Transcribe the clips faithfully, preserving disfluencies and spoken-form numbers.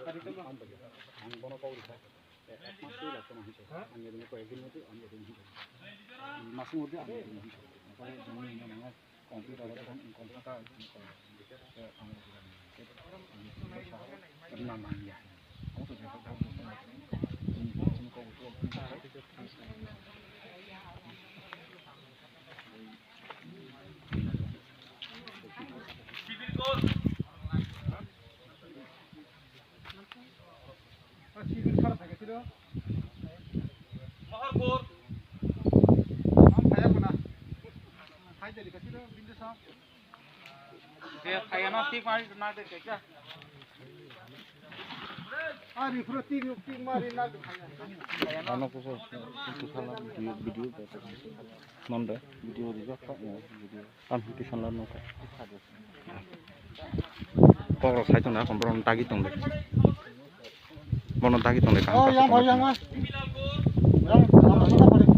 Ang bono kok rikha. Ek mas twi lakha ma hinsa. Ang edi koi ek din modi ang edi hinsa. Mas modi ang edi hinsa. Koi jomoni hinsa nang complete abo kan complete ka. Ang edi hinsa. Ang edi hinsa. Ang edi hinsa. Ano kuso kuso video video. Nonde video rijak kha video. Ang hwnkhe sanla nukha. Kokrok sai tongna, borok dagi tongde. Bono dagi tongde, kaham. Oh, yang, oh, yang, ah. Yang, yang, yang, yang.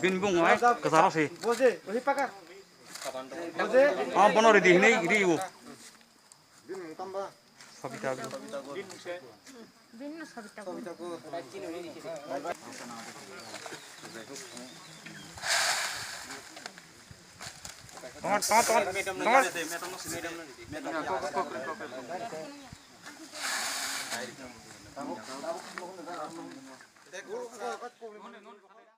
Bini bung ai kwcharo se. Boje, ohi paka. Boje. Ah, bono ridi hinai ri u. Bini mung tamba. Sabita. Bini no sabita. Sabita ko. Tongo, tongo, tongo, tongo.